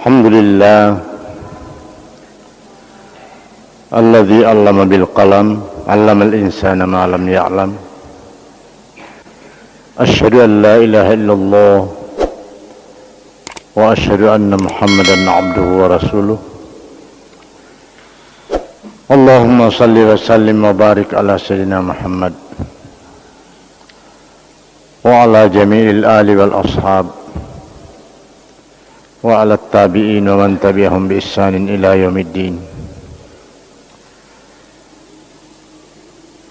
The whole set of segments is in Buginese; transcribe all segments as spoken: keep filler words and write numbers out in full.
الحمد لله الذي علم بالقلم، علم الإنسان ما لم يعلم. أشهد أن لا إله إلا الله وأشهد أن محمدا عبده ورسوله. اللهم صل وسلم وبارك على سيدنا محمد وعلى جميع الآل والأصحاب وعلى التابعين ومن تبعهم بإحسان إلى يوم الدين.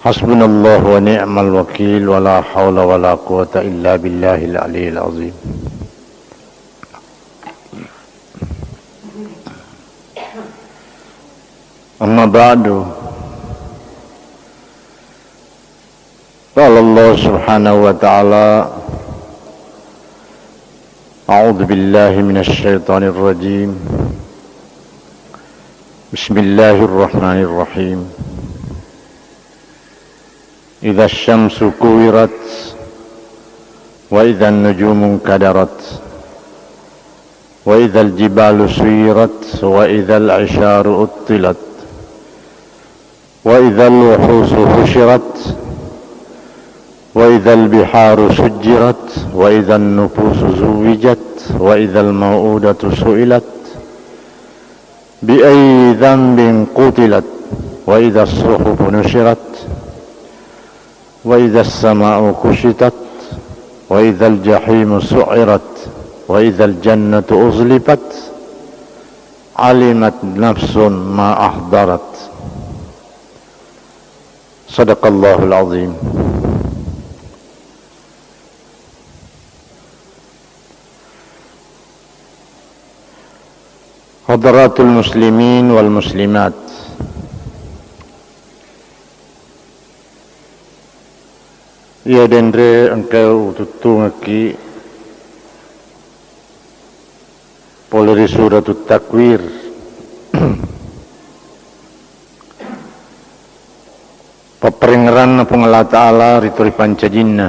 حسبنا الله ونعم الوكيل، ولا حول ولا قوة إلا بالله العلي العظيم. أما بعد، قال الله سبحانه وتعالى: أعوذ بالله من الشيطان الرجيم. بسم الله الرحمن الرحيم. إذا الشمس كورت، وإذا النجوم انكدرت، وإذا الجبال سيرت، وإذا العشار عطلت، وإذا الوحوش حشرت، وإذا البحار سجرت، وإذا النفوس زوجت، وإذا الموءودة سئلت، بأي ذنب قتلت، وإذا الصحف نشرت، وإذا السماء كشطت، وإذا الجحيم سعرت، وإذا الجنة أزلفت، علمت نفس ما أحضرت. صدق الله العظيم. Hadratul muslimin wal muslimat. Iya denre engka ututtungekki pole ri Suratut Takwir. Papparengngeranna Puang Allah Ta'ala ri tau ripancajinna,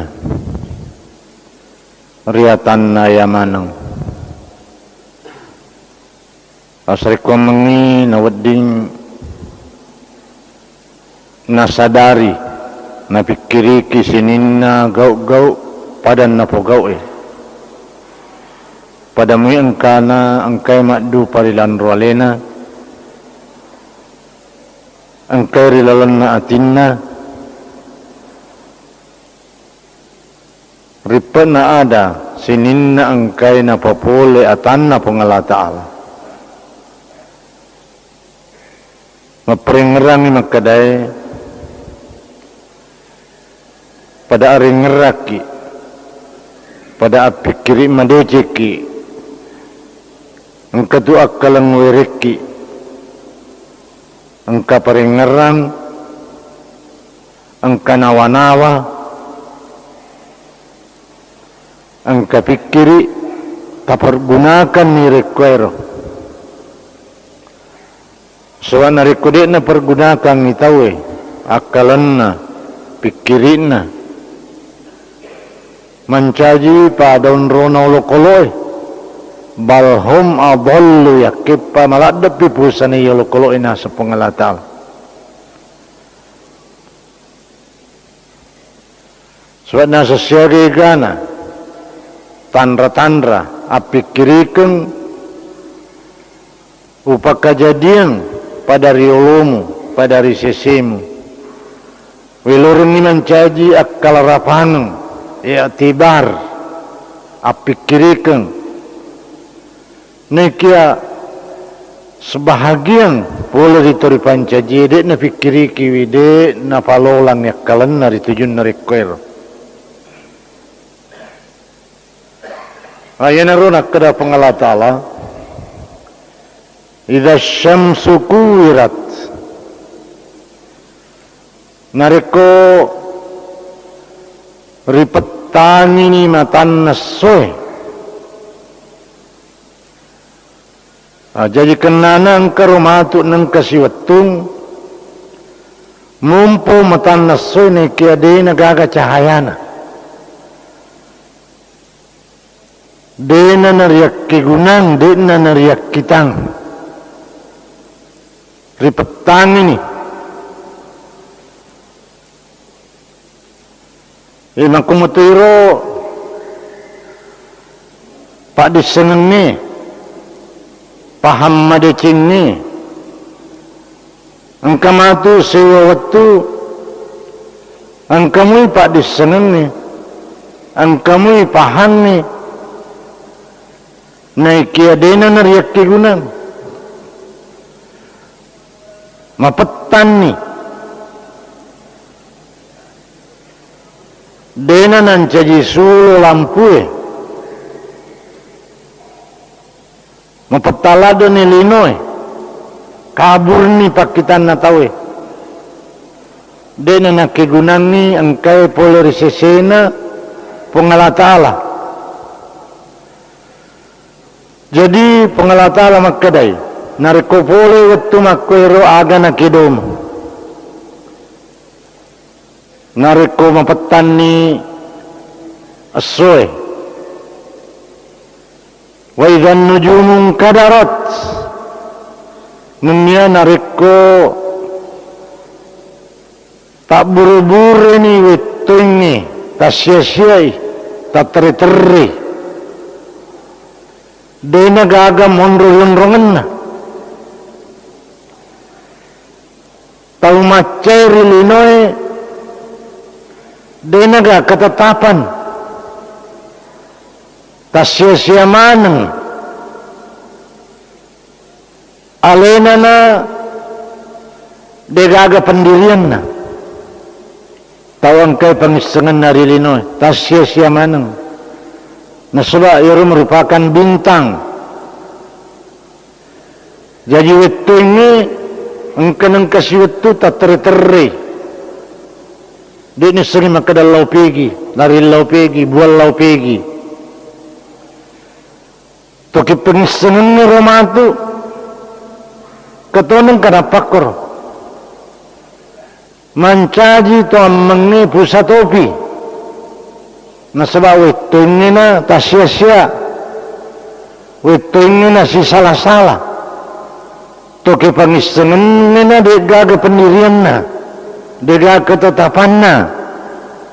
ri atanna iya maneng. Asrekkuammengngi nawedding nasadari, napikkiriki sininna gau'-gau' pada napogau'e. Pada mui engkana, engkai maddupa ri lanro alena, engkai ri lalenna atinna, rippe'na ada sininna engkai napapole atanna Puang Allah Ta'ala. Mapparengngerangngi makkedae, pada arengngerakki, pada appikkiri madecekki, engkatu akkaleng werekki, engka parengngerang, engka nawa-nawa, engka pikkiri, tapergunakanni rekkuero. Saba' narekko de' napergunakangngi tauwe akkalenna, pikkiri'na, mancaji pada onrona olokolo'e, bal hum adallu, yakkeppa maladde'pi pusanai olokolo'e naseng Puang Allah Ta'ala. Saba' naseng siaga egana tanra-tanra appikkirikeng upakajadiang pada ri olomu, pada ri sesemu. Welorengngi mancaji akkalarapangeng, i'tibar, appikkirikeng. Nekia sebahagiang pole ri tau ripancajie de' napikkirikiwi, de' napalolang yakkalenna ri tujunna rekkoero. Ayanaro nakkeda Puang Allah Ta'ala, "Idza syamsu kuwirat." Narekko ripettangini matanna essoe, ah, jaji kennana engkaro matu nengka siwettung, mumpu matanna essoe nekia de'na gaga cahayana. De'na nariakkegunang, de'na nariakkitang. Ripettangini. E, makkumotoiro paddissengengnge, pahang madecengnge. Engka matu seuwa wettu, engka mui paddissengengnge, engka mui pahangnge, naikia de'na nariakkegunang. Mapettanni. De'na nancaji sulo lampue. Mapetta ladde'ni linoe. Kaburni pakkitanna tauwe. De'na nakkegunangngi engkae pole ri sesena Puang Allah Ta'ala. Jadi, Puang Allah Ta'ala makkedai, narekko pole wettu makkuero aga nakedomu. Narekko mapettanni essoe. Wa idzan nujumu nkadarat. Nennia narekko tabbure-bureni wettuengnge, tassia-siai, tatterre-terre. De'na gaga monro ri onrongenna. Tau maccai ri linoe, de'na gaga ketetapan. Tassia-sia maneng. Alenana de'gaga pendirianna. Tau engkae pangissengenna ri linoe, tassia-sia maneng. Nasaba iyaro merupakan bintang. Jaji wettuengnge engka nengka siwettu tatterre-terre. De'ni sengi makkeda lao pegi, lari lao pegi, buang lao pegi. Toki pengissengengnge ro matu, ketoneng kana pakkoro. Mancaji to ammengnge pusa topi. Nasaba wettuengnge na tassia-sia. Wettuengnge na sisala-sala. Toke pangissengengnge na de'gaga pendirianna. De'gaga ketetapanna.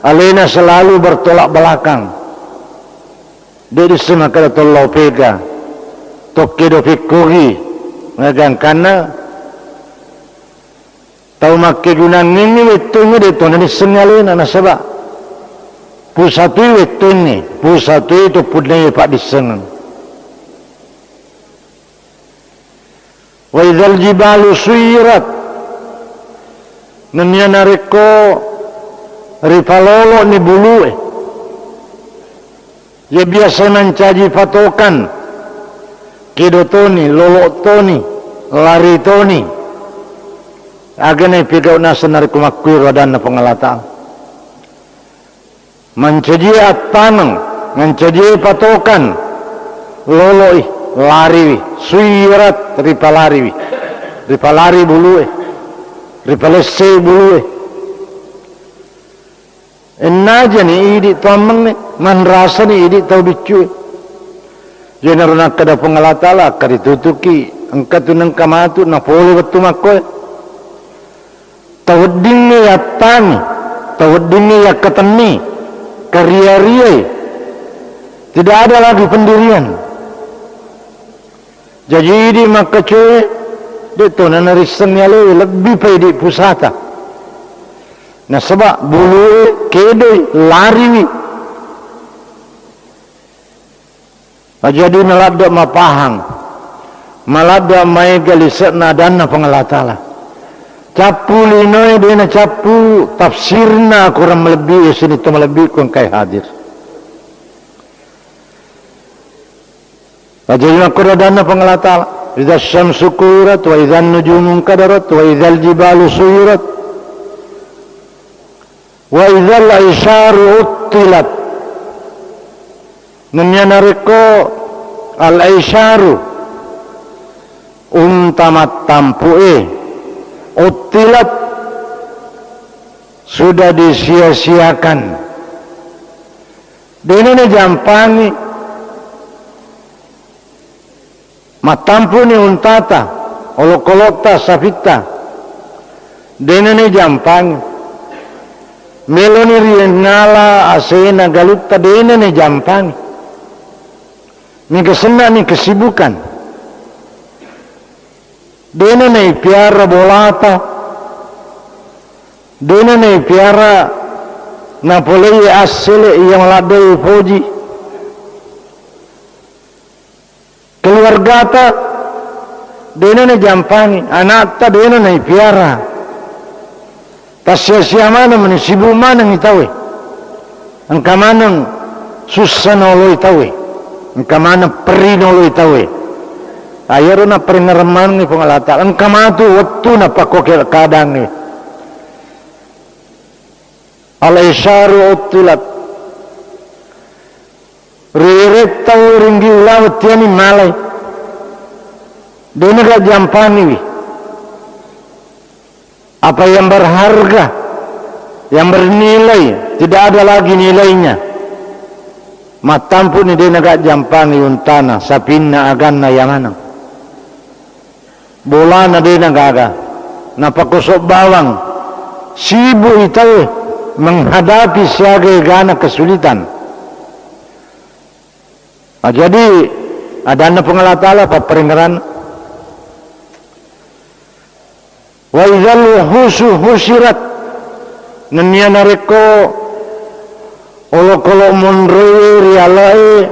Alena selalu bertolak belakang. De' disse makkeda to lao pega, tokkedo pekkogi, nagangkanna tau makkegunangengngi wettuengnge de' to nanissengngi alena, nasaba pusatui wettuengnge, pusatui to punnai paddissengeng. Wa idzal jibalu suyirat. Nennia narekko ripalolo'ni bulu'e, iya biasa mancaji patokan, kedo toni, lolo' toni, lari toni. Aga naipegau' naseng narekko makkuiro adanna Puang Allah Ta'ala. Mancajie attaneng, mancajie patokan, lolo'i, lariwi, suyirat, ripalariwi, ripalari bulu'e, ripalessei bulu'e. Ennajani idi' to ammengnge, manrasani idi' tau biccu'e. Iyanaro nakkeda Puang Allah Ta'ala, akkaritutuki, engka tu nengka matu napole wettu makkoe. Taweddingnge yattangi, taweddingnge yakkatenni, karia-riai. Tidak ada lagi pendirian. Jaji idi' makkacoe, de' tona narissengngi alewe, lebbi pa idi' pusata. Nasaba bulu'e kedoi, lariwi. Ajadi maladde' mapahang, maladde' maega lise'na adanna Puang Allah Ta'ala. Cappu linoe de' nacappu tafsirna akorang malebbi, sini to malebbi ku engkae hadir. Ajadi makkoro adanna Puang Allah Ta'ala, "Idza syamsu kuwirat, wa idzan nujumu kadarat, wa idzal jibalu suyirat." Wa idzal isyaru uttilat. Nennia narekko al isyaru, unta mattampu'e, uttilat, sudah disia-siakan. De'na najampangi. Mattampu'ni untata, olokolo'ta, sapitta, de'na naijampangi. Meloni riennala asena galutta, de'na naijampangi. Mega senna'ni kesibukan. De'na naipiara bolata, de'na naipiara napolei assele iya maladde'i poji. Keluargata de'na naijampangi, ana'ta de'na naipiara. Tassia-sia maneng mani, sibuk manengngi tauwe. Engka maneng sussa naoloi tauwe. Engka maneng perri naoloi tauwe. Ayaro napparengngerang manengngi Puang Allah Ta'ala. Engka matu wettu napakkoke keadaangnge. Al-isyaru uttilat. Riweretta ringgi ula wettiani malai. De'na ga jampangiwi. Apa yang berharga, yang bernilai, tidak ada lagi nilainya. Mattampu'ni de'na ga jampangi untana, sapinna, aganna iya maneng. Bolana de'na gaga. Napakosok bawang. Sibuk i tauwe menghadapi siaga egana kesulitan. Ah, jadi, adanna Puang Allah Ta'ala papparengngeranna. Wa idzal wuhusu husirat. Nennia narekko olokolo monroe rialae,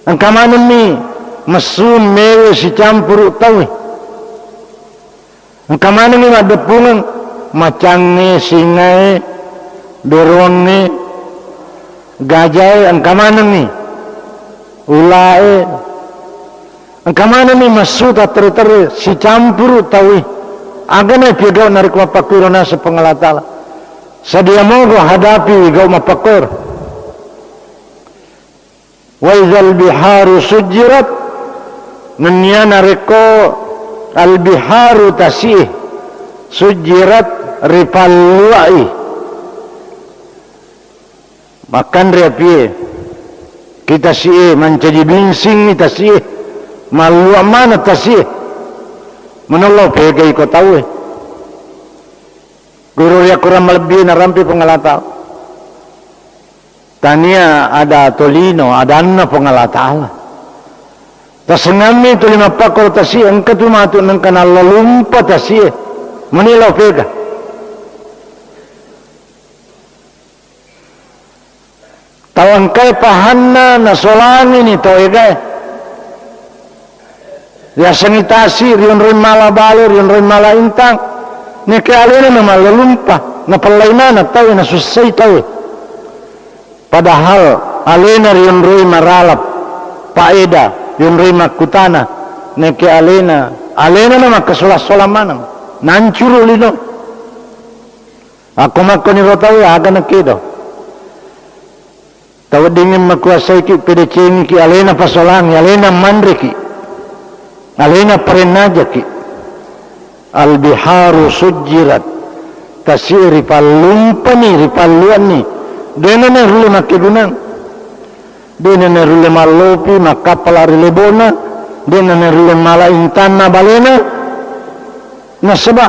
engka manenni messu mewe sicampuru tauwe. Engka manengngi maddeppungeng, macangnge, singae, beruangnge, gajae, engka manengngi ulae, engka manengngi messu tattere-terre, sicampuru tauwe. Aga naipigau narekko mappakkuiro naseng Puang Allah Ta'ala. Sadia mogo hadapi gau mappakkuiro. Wa idzal biharu sujjirat, nennia narekko al-biharu tasi'e, sujjirat, ripalluai. Makkanre apie, ki tasi'e, mancaji binsing ni tasi'e, mallua maneng tasi'e. Menello pegai ko tauwe. Guru riakurang malebbi narampe Puang Allah Ta'ala. Tania ada tolino, adanna Puang Allah Ta'ala. Tasengammi tuli mappakkoro tasi'e, engka tu matu nengka nallalumpa tasi'e. Meni lao pega. Tau engkae pahanna nasolangini tau egae. Riasengngi tasi, rionroi mala bale, rionroi mala intang. Neke alena na mallalumpa, napellai maneng tauwe, nasussai tauwe. Padahal alena rionroi maralap, paeda, rionroi makkutana. Neke alena, alena na makkasola-sola maneng. Nancuru lino. Akko makkoniro tauwe, aga nakedo. Taweddingeng makuasaiki, pedecengiki, alena pasolangi, alena manreki, alena parennajaki. Al-biharu sujjirat. Tasi'e ripallumpani, ripalluanni. De'na narulle makkegunang. De'na narulle mallopi, makkappala ri lebona. De'na narulle mala intanna balena. Nasaba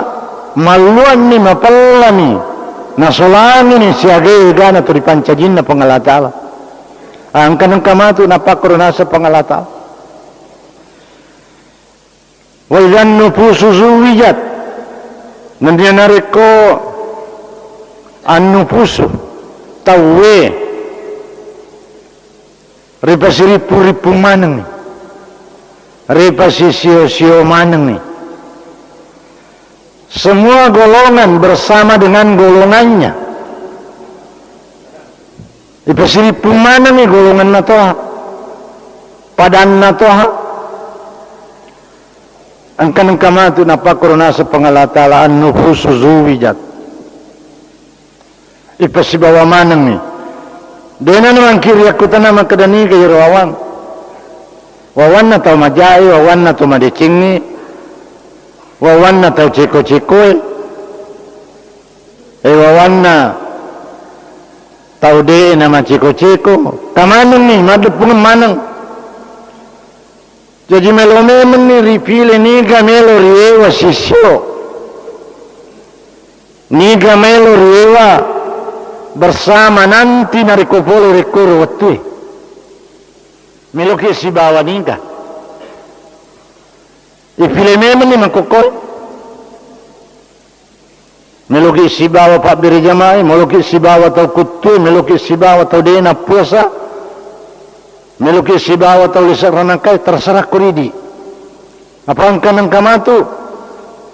malluanni, mapellani, nasolangini siaga egana tu ripancajinna Puang Allah Ta'ala. Engka nengka matu napakkoro naseng Puang Allah Ta'ala. Wa idzan nufusu zuwijat. Nennia narekko annufusu, tauwe, ripasirippu-rippu manengngi, ripasisio-sio manengngi. Semua golongan bersama dengan golongannya. Ripasirippu manengngi golonganna toha, padanna toha. Engka nengka matu napakkoro naseng Puang Allah Ta'ala, an-nufusu zuwijat. Ipasibawa manengngi. De'na namangkiri akkutana makkeda niga iyaro wawang. Wawanna tau majae, wawanna tau madecengnge, wawanna tau ceko-cekoe, e wawanna tau de'e namaceko-ceko. Kamanengngi, maddeppungeng maneng. Jaji melo memenni ripile niga melo riewa sisio, niga melo riewa bersama nanti narekko pole rekkoro wettue. Meloki sibawa niga. Ipile memenni makkokkoe. Meloki sibawa pabbere jamae, meloki sibawa tau kuttue, meloki sibawa tau de nappuasa, meloki sibawa tau lise ranakae, terserah ko ridi. Apa engka nengka matu,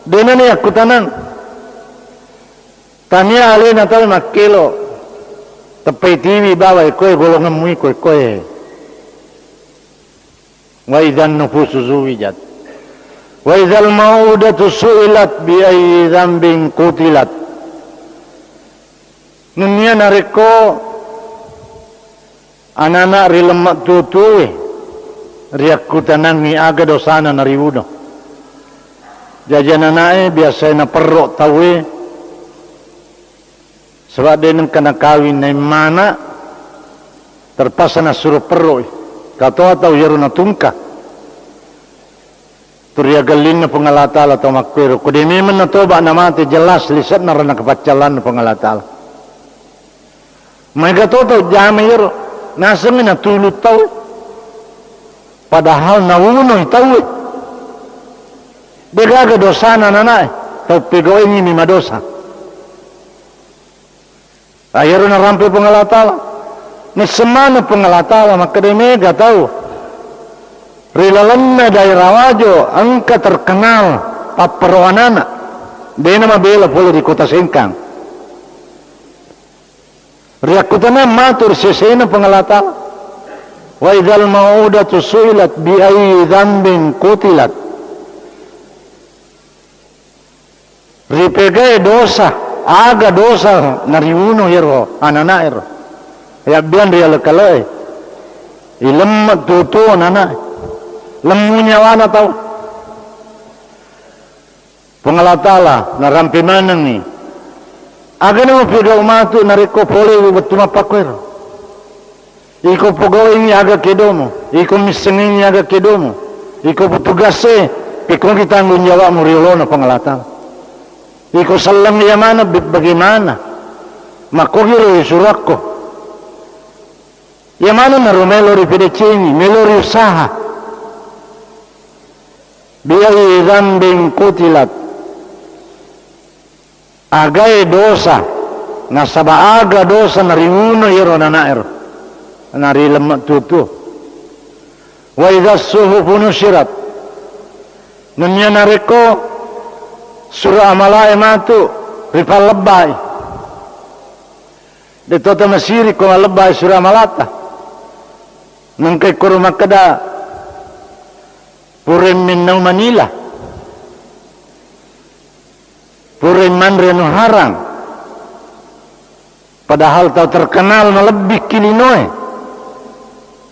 de nani akkutanang. Tania alena tau makkelo, teppai tiwi bawa ekoe golongemmu iko ekoe. Wa idzan nufusu zuwijat. Wa idzal mau'udatu su'ilat bi ayyi dzambin qutilat. Nennia narekko anana ri lemma tuo-tuoe riakkutanangngi aga dosana nariuno. Jaji ananae biasae naperro tauwe. Saba' de nengka nakawing naimmana, terpaksa nassuro perroi. Katoa tau iyaro natungka. Turiagellinna Puang Allah Ta'ala tau makkuero. Ko de memeng natoba namate, jelas lise'na rana kepaccallanna Puang Allah Ta'ala. Maega to tau jama iyaro, nasengngi natulu tau. Padahal naunoi tauwe. Degaga dosana nanae, tau pegaoengngi mi madosa. Ayaro narampe Puang Allah Ta'ala. Nisseng maneng Puang Allah Ta'ala makkeda mega tau ri lalenna daerah Wajo engka terkenal papperoanana. Dena mabela pole ri kota Sengkang. Riakkutanang matu ri sesena Puang Allah Ta'ala. Wa idzal mau'udatu su'ilat bi ayyi dzambin qutilat. Ripegai dosa, aga dosa nariuno iyaro ananaero. Yabbiang ri ale-kale'e. Ilemma tuo-tuo ananae. Lemmu nyawana tau. Puang Allah Ta'ala narampe manengngi. Agana mupigau matu narekko pole wettu mappakkoero. Iko pogauingngi aga kedomu, iko missengingngi aga kedomu, iko petugasse, pekkogi tanggung jawabmu ri olona Puang Allah Ta'ala. Iko selleng iya maneng, be-, bagaimana? Makkogiro isurakko. Iya maneng naro melo ripedecengi, melo riusaha. Bi ayyi dzambin qutilat. Agae dosa, nasaba aga dosa nariuno iyaro ananaero, narilemma tuo-tuo. Wa idzas suhufu nusirat. Nennia narekko sura amalae matu ripallebbai. De to tamasiri ko mallebbai sura amalata. Nengka ikkoro makkeda, pura mennau manila. Pura manre anu harang. Padahal tau terkenal malebbikki linoe.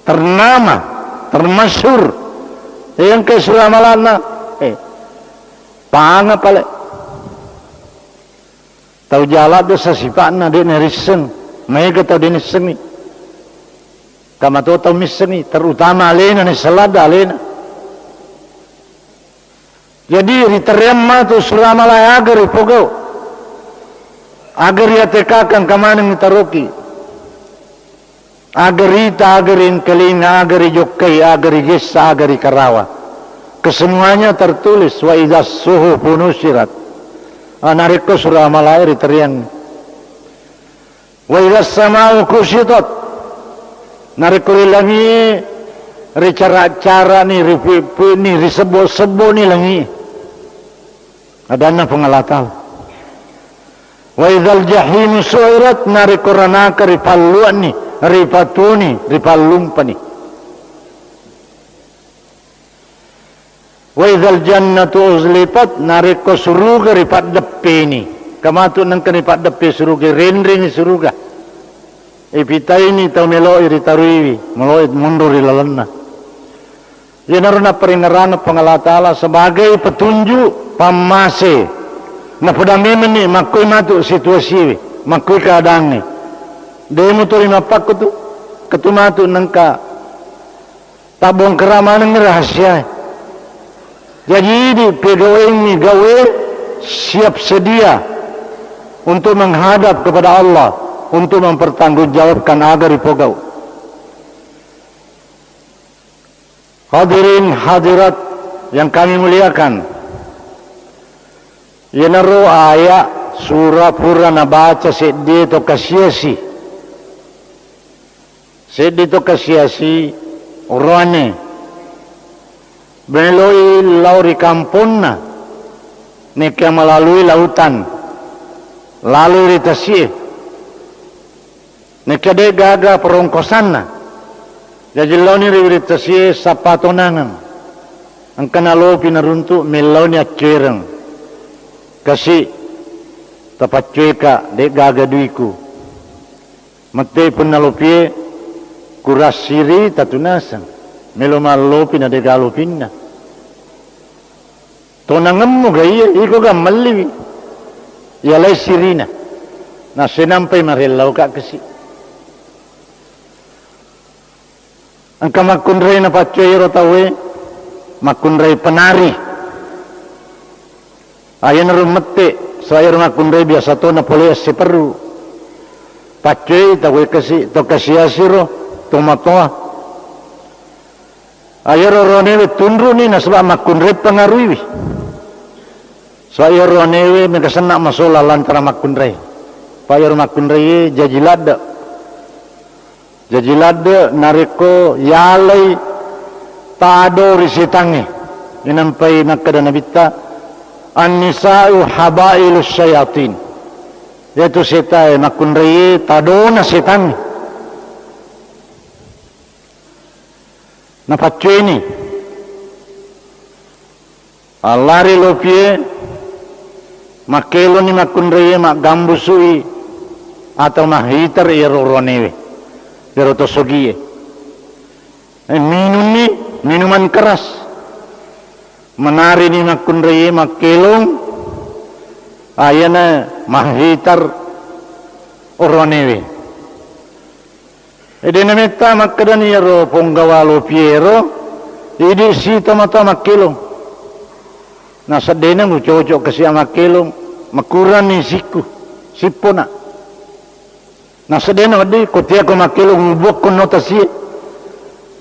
Ternama, termasyhur. Eh, engka sura amalanna. Eh, panga pale. Tau jala dosa sipa'na de narisseng. Maega tau de nissengi. Kamato tau missengi, terutama alena, nisseng ladda alena. Jadi, riterreang matu sura amalae aga ripogau, aga riatekakang kamaneng taroki, aga rita, aga riengkalinga, aga rijokkai, aga rigessa, aga rikarawa. Kesemuanya tertulis, wa idzas suhufu nusirat. Ah, narekko sura amalae riterreang. Wa idzas sama'u kusyitat. Narekko ri langi'e ricara-carani, ripu'i-pu'ini, risebbo-sebboni langi'e. Adanna Puang Allah Ta'ala. Wa idzal jahimu su'irat, narekko ranaka ripalluanni, ripatuni, ripallumpani. Wa idzal jannatu uzlifat, narekko suruga ripaddeppeni. Kamatu nengka ripaddeppe suruga, renrengi suruga. Ipitaini tau melo'i ritaruiwi, melo'i monro ri lalenna. Iyanaro napparingerrana Puang Allah Ta'ala sebagai petunjuk pammase. Napoda memenni makkoi matu situasiwe, makkoi keadaangnge. De mutu ri mappakkutu, ketu matu nengka Tabbongkara maneng rahasiae. Jaji, idi pegawaimu gaue siap sedia untuk menghadap kepada Allah, untuk mempertanggungjawabkan aga ripogau. Hadirin hadirat yang kami muliakan, iyanaro aya sura pura nabaca seddi to kasiasi. Seddi to kasiasi oroane. Meloi lao ri kamponna, nekka melalui lautan, laloi ri tasie. Nekka de gaga perongkosanna, jaji laoni ri wiring tasie sappa tonangeng. Engka nalopi naruntu, mellaoni accereng. Kasi, tapaccoeka, de gaga duiku. Mette punna lopie, kurassiri tatunaseng. Melo mallopi na de gaga lopinna. Tonangemmu ga iya, iko ga melliwi. Iyalai sirina. Nasenampai marellauka kasi. Engka makkunrai napaccoi ero tauwe, makkunrai penari. Ayanaro mette, saba ero makkunrai biasa to napole assiperru. Paccoi tauwe kasi, to kasiasiro, to matoa. Ayaro ronewe tunruni nasaba makkunrai pengaruiwi. Saba iyaro ronewe mega senna masola lantara makkunrai. Pa iyaro makkunrai jaji ladde. Jaji ladde narekko yalai tado ri setangnge. Inampai makkeda Nabitta, "An-nisa'u habailus syayatin." Yaitu setae makkunrai tadona setangnge. Napaccoeni. Allari lopie, makkelonni makkunraie maggambusui atau mahitar iyaro ronewe, iyaro tosogie. Eh, minumni minuman keras. Menarini makkunraie makkelong, ayana mahitar oronewe. Ede nametta makkedani iyaro ponggawa lopiero, idi si tomatoa makkelong. Naseddena mucocok kasi makkelong, makurani sikku, sippona. Naseddena wedding, kotiako makkelong mubuakko no tasie.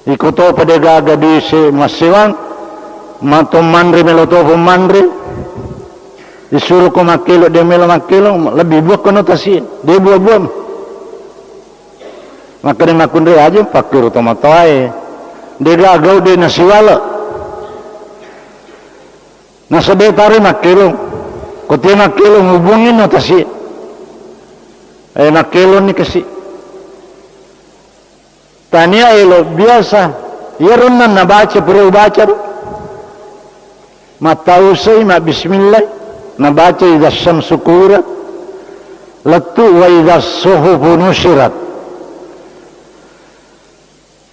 Iko to pada gaga dui se massewang, mato manre melo to manre. Disuruhko makkelong, de melo makkelong, lebih buakko no tasie. De buah-buah. Makkeda makkunrai aja pakkuro tomatoae. De gaga gau de nasiwale. Naseddena tare makkelong. Kotie makkelong hubungi no tasi. Eh, makkelong ni kasi. Tania elo biasa. Iyaronna nabaca pura ubaca ro. Mattausai mabbismillah. Nabaca idza syamsu kuwirat. Lettu wa idza suhufu nusirat.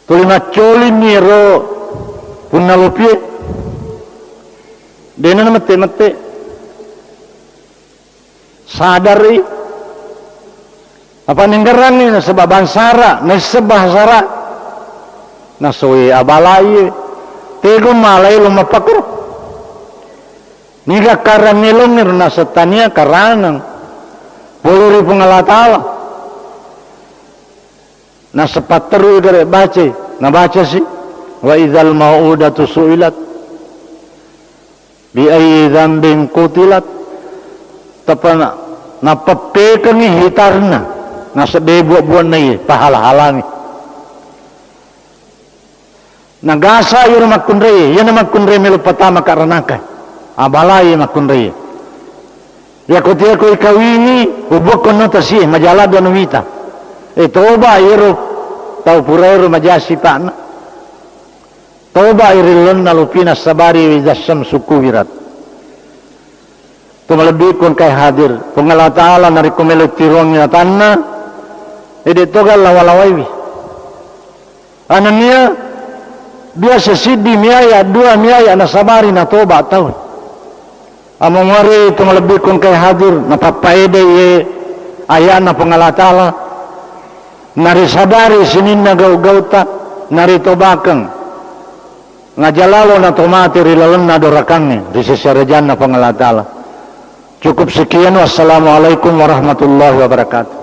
Tuli maccolinni ero punna lopie. Dena namette-mette. Sadari. Apa nenggeranni nasaba bangsara, naisseng bahasara. Nasoe abalai. Tegong malai lo mappakro. Niga karang elongngero nasettania karangeng. Pole ri Puang Allah Ta'ala. Nasepatteru gare bacai, nabacasi, "Wa idzal mau'udatu su'ilat bi ayyi dzambin qutilat." Tepana, napeppekengngi hitarna, nasedde buak-buanna iye, pahala-halangi. Nagasa iyaro makkunrai, iyana makkunrai melo patama ka ranaka. Abalai makkunrai. Yako tiako ikawini, ubuakko no tasie, majaladdo no wita. E, toba iyaro tau puraero maja sipa'na. Toba irilonna lupina sabari idza syamsu kuwirat. To malebbiku engkae hadir. Puang Allah Ta'ala narekko melo tiruangngi atanna, ede toga lawa-lawaiwi. Anania biasa siddi miaya, dua miaya nasabari natoba tau. Among wari to malebbiku engkae hadir, napappaedai ye ayana Puang Allah Ta'ala, narisadari sininna gau-gauta, naritobakeng. Ngaja lalo na to mate ri lalenna dorakangnge, ri seserajanna Puang Allah Ta'ala. Cukup sekian, wassalamualaikum warahmatullahi wabarakatuh.